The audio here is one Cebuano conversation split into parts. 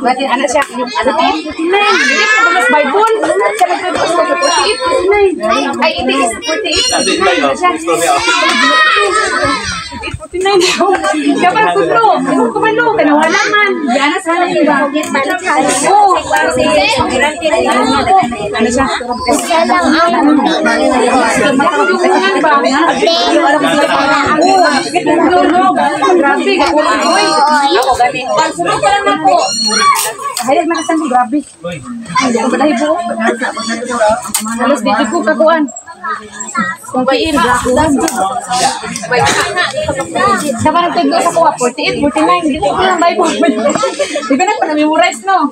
Batin anak siya. 48, 49. Hindi ko mas Bible. Siya nagtudlo sa 48, 49. Ay, hindi is 48, 49 siya. 48, 49. Siya pa nagtudlo. Ano ko man lo? Kanawala man. Diana sana yung ba? Oo. Ano siya? Isa lang ang Matulungan ba? Oo. Grabe. Uy. Ako gani. Pagsunod pa lang ako. Hayag na kasang grabe. Ay, ako balahi po. Alas dito ko kakuan. Kung kain, sa parang tugno sa kuha, 48, 49, hindi ko lang Bible. Hindi ko na pa na-memorize, no?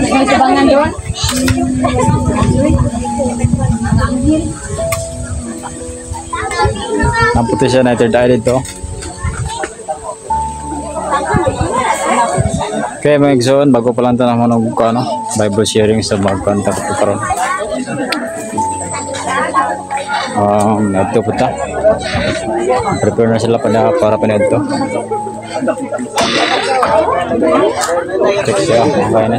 May tabangan doon? Naputi siya na third eye dito. Okay mga igsoon, bago pa lang ito naman ng ano, Bible sharing sa bagkanta ko karon. Ito po ta. Prepare na sila para pa nito. Check siya, okay na.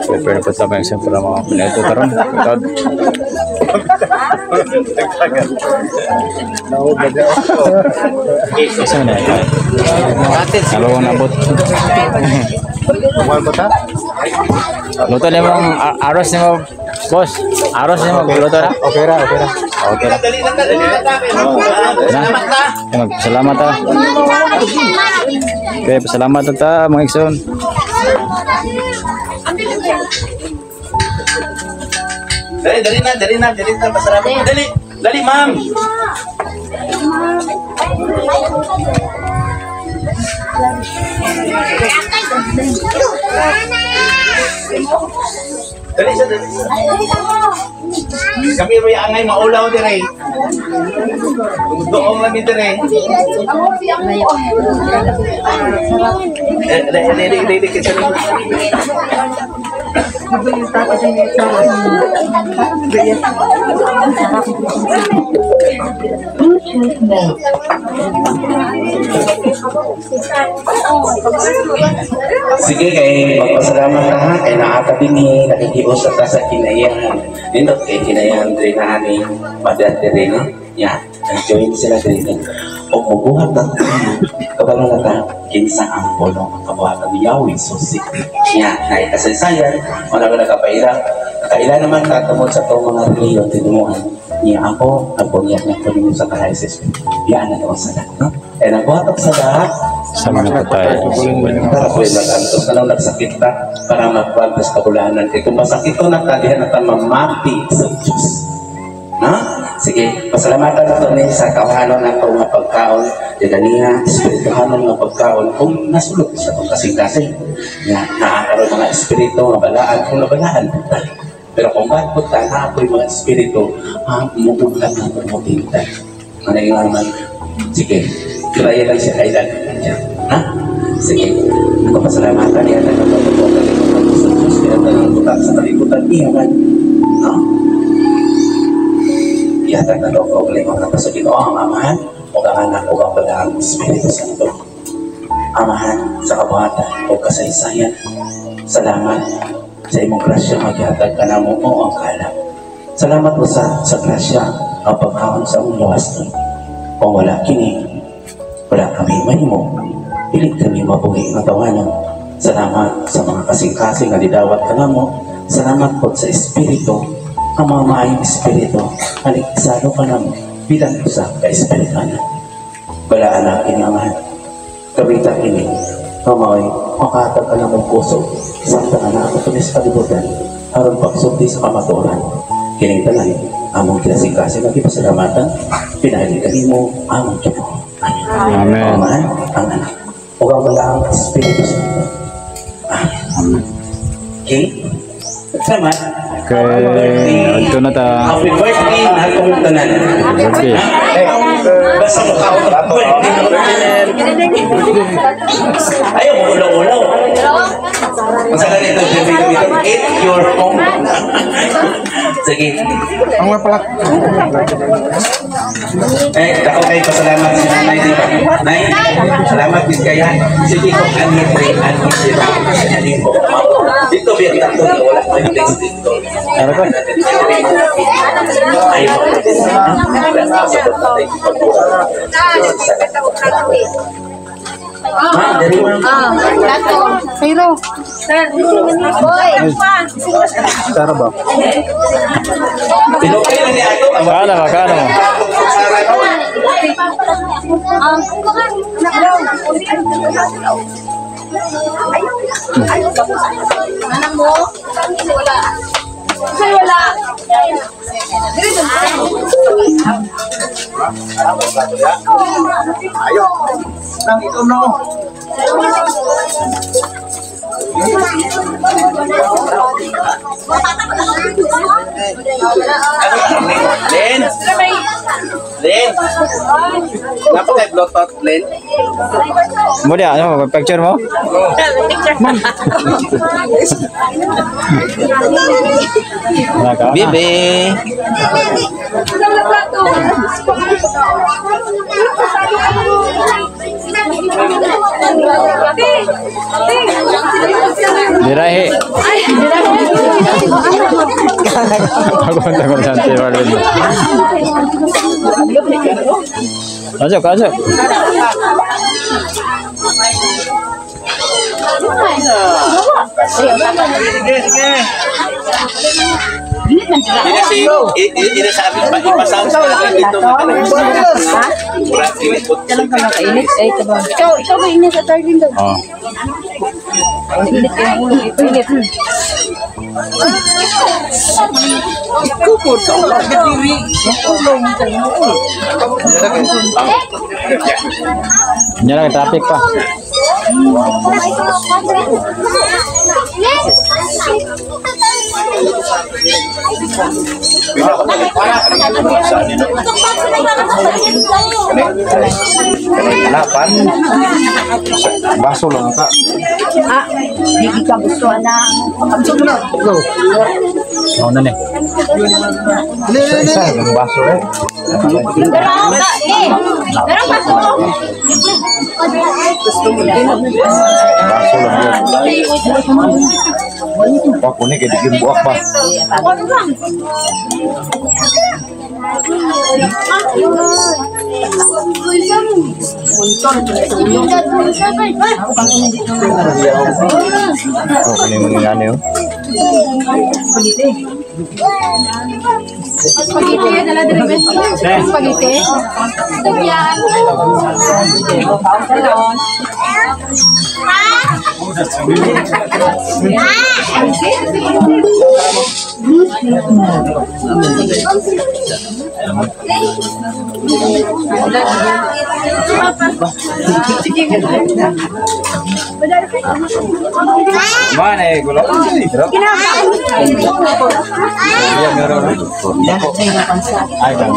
Prepare na po tayo mga para mga pineto karon. Tod. Isa na ito. Halo nabot. Luto ni mong aros ni mo, boss. Aros ni mo luto na. Okay ra, okay ra. Okay ra. Na. Salamat ta. Okay, pasalamat ta mga igsoon. Dali, dali na, dali na, dali na, pasalamat. Dali, dali, ma'am. Dali siya, dali siya. Kami ro'y angay maulaw dire. Doong lang dire. Eh, dali, dali, dali, dali. Sige, kay magpasalamat ka ha, kay naatabi ni nakikiusap ka sa kinayahan. Nindot kay kinayahan diri na ani madat diri no. Ya, nag-join sila diri. O mubuhat na kabalo na ta kinsa ang pulong ang kabuhatan ni Yahweh susi. Ya, na kasaysayan, wala ba nakapaira? Nakaila naman ta tungod sa tong mga reliyon tinumuan. Niya ako, nagbunyag na po ninyo sa kahaisis. Yan na ang sala, no? Eh, nagbuhat ang sala, Sama na po tayo. Para po yung mag-antos na lang nagsakit ta para magbantas kabulanan. Kaya kung masakit to na ta, dihan na ta mamati sa Diyos. No? Sige, pasalamatan na to ni sa kawahanon na ito nga pagkaon. Diyan niya, espirituhanon nga pagkaon kung nasulod sa itong kasing-kasing. Nga, nakakaroon mga espiritu nga balaan kung nabalaan po ta. Pero kung ba't po ta, na ako'y mga espiritu, mugulat na pumutinta. Ano yung naman? Sige, kiraya lang siya kailan. Ha? Sige, ako pasalamatan niya na nagpapatuan sa Diyos, kaya tanong butak sa kalibutan, iyaman. No? Ihatag na loob ko, galing ang sa Ginoo ang Amahan, o ang Anak, o ang Balaang Espiritu Santo. Amahan sa kabuhatan o kasaysayan, salamat sa imong grasya maghihatag ka na mo o ang kalap. Salamat po sa grasya ang pagkaon sa among lawas nun. Kung wala kini, wala kami mahimo, pilit kami mabuhi nga tawanan. Salamat sa mga kasing-kasing nga didawat ka namo. Salamat po sa Espiritu, ang mga maayong Espiritu, haliksalo ka namo bilang usa ka Espirituanan. Balaan na kini Amahan, gamitan kini, kamaoy, makahatag ka namong puso, samtang nga naa ka sa kalibutan, aron pagsulti sa kamatuoran. Kining tanan, Among kinasingkasing pasalamatan, pinaagi kanimo among Ginoo. Amen. Amen. Ang Amahan, ang Anak, ug ang Balaang Espiritu Santo. Amen. Okay? Salamat. Okay, ito na ta. Happy birthday na akong tanan. Birthday. Basta mukha ko birthday. Ayaw, ulaw-ulaw. Ang sa ganito, eat your home. Sige. Ang mga pala. Eh, ako kay pasalamat si Nanay, di ba? Nay, salamat din kaya. Sige ko, anit rin, anit rin. Anit ko. Dito, biyak na ito. Wala ko yung place dito. Ano ba? Ayaw. Ma'am, dari ma'am. Pero, Boy. Sara ba? Pinupay na niya ato. Kala ba, kala mo? Anak mo? Wala. Sa'yo wala. Ayo. Nang ikaw na oh. Len! Len! Dapat tayo blotot, Len. Mo dia, ano, picture mo? Wala ka na. Bebe! Dirahi. Ako ang tagal sa Marvin. Masuk, masuk. Sige, sige. Ini si ini sa amin pa ipasound sa lang dito. Murag dili po. Ikaw ba init sa Darlene daw? Oh. Init yung ulo. Init. Nya lang traffic pa. Lapan. Baso lang ka. Ah, di ka gusto na. Oh, na ni. Isa yung baso eh. Meron pa to. Baso lang yun. Wah, kuning kayak dikin buak pa. Oh, kuning mo nga niyo. Spaghetti, dala dala. Spaghetti. Yan. Mana eh gulo? Iya, meron. Ay, kan.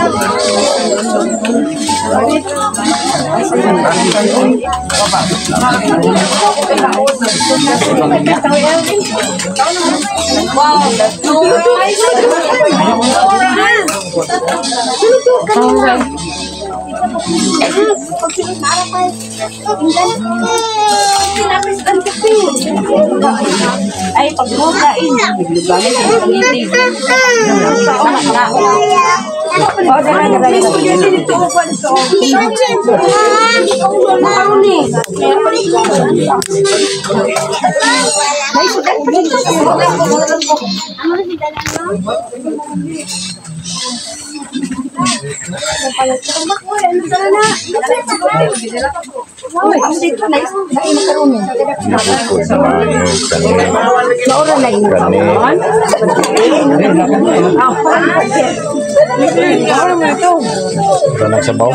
Ay, pagbukain. Wala nagsabaw.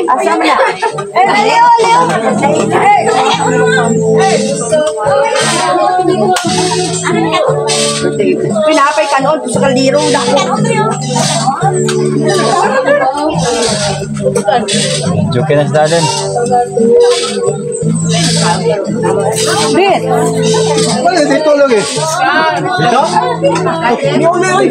Asa man na? Leo, Leo. Pinapay kanon sa kaldero na. Joke na si Darlene. Bit. Wala dito lang eh. Dito? Ni uli oy.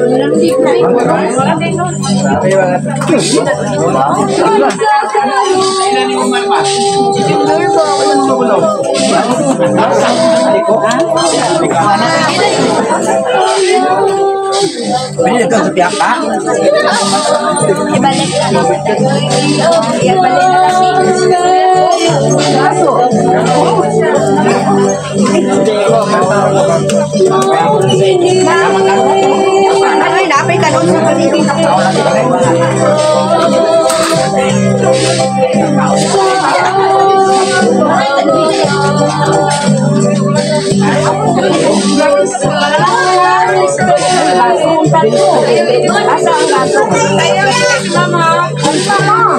Ibalik na lang. Ibalik na lang. Ano napay kanon sa kaldero na. Asa ang baso? Mama. Mama.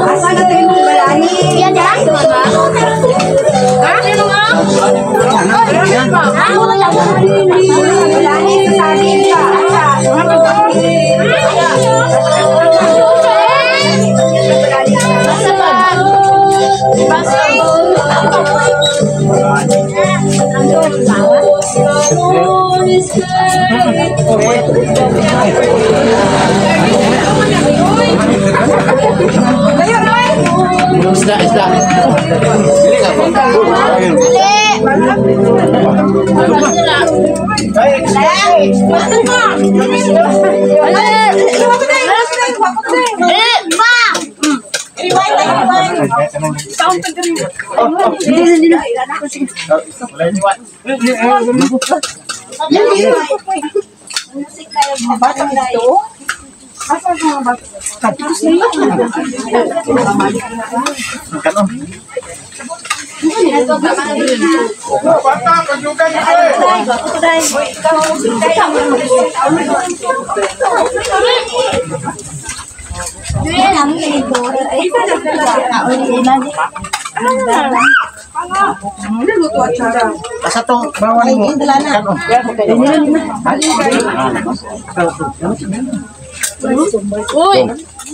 Asa na tayo mong balahi? Balahi sa saging ka. Isda, isda.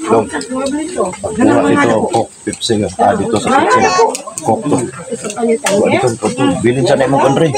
Dong. Pagkuha dito Coke Pepsi nga. Ah, dito sa kitchen. Coke to. Kuha dito Coke to. Bilin sa na imong country.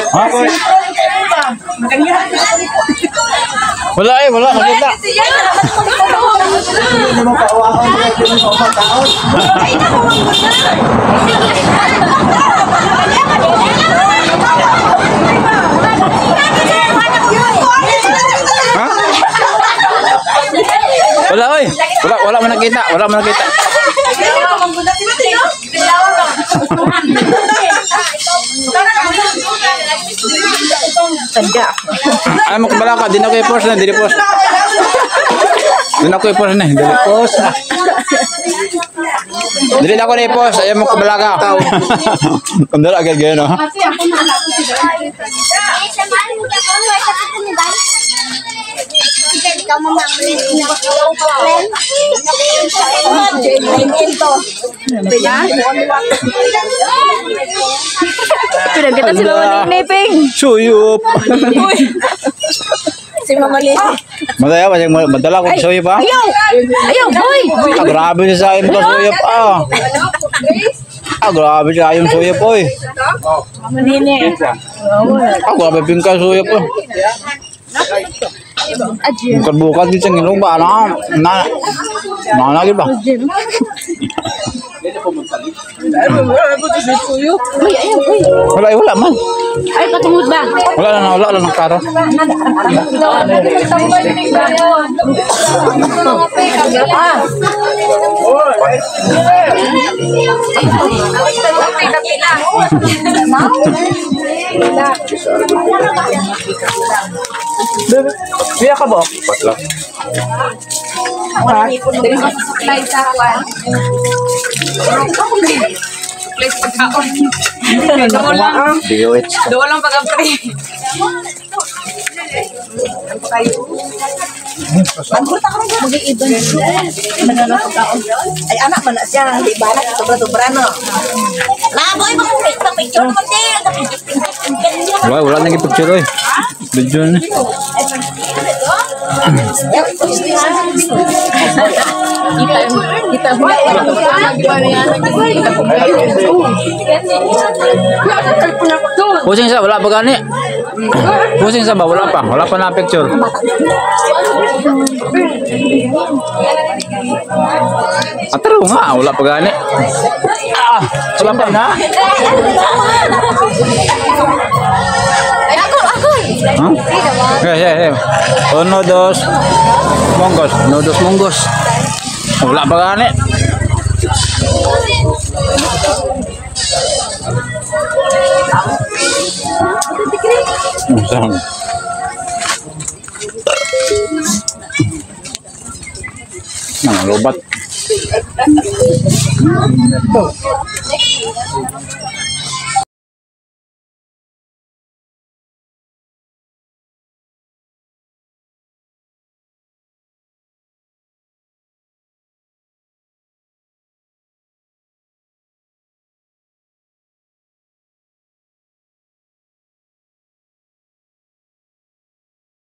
Ha? Wala eh, wala makita. Ha? Wala oy. Wala, wala man nakita, wala man nakita. Ay mo kabala ka, di na ko i-post na, di na post. Di na ko i-post na, di na post. Dili na ko na i-post, ayaw mo kabala ka. Kung dala agad ganyan, no? Pinagkita si Mama Nini, Ping. Suyop. Si Mama Nini. Madaya, madala ko suyop, ha? Ayaw! Ayaw, boy! Ah, grabe siya sa akin ka suyop, ah. Ah, grabe siya yung suyop, oy. Mama Nini. Ah, grabe pingka suyop, oh. Bukan-bukan di sini ba na na na lagi ba? Wala, wala man. Ay, patungod ba? Wala na, wala na ng karo. Biya ka ba? Patla. DOH. Doon lang pag-apre. Ay anak man na siya, di ba na sobra-sobra no. Laboy mo picture naman din. Wala, wala nang picture oy. Video na. Kita mo. Pusing sa wala pa gani. Pusing sa ba wala pa. Wala pa na picture. Atro nga, wala pa gani. Ah, wala pa na. Ay ako, ako. Huh? Yeah, yeah, yeah. Uno, dos, monggos. Uno, dos, monggos. Wala pa gani. Saan? Nah, lobat.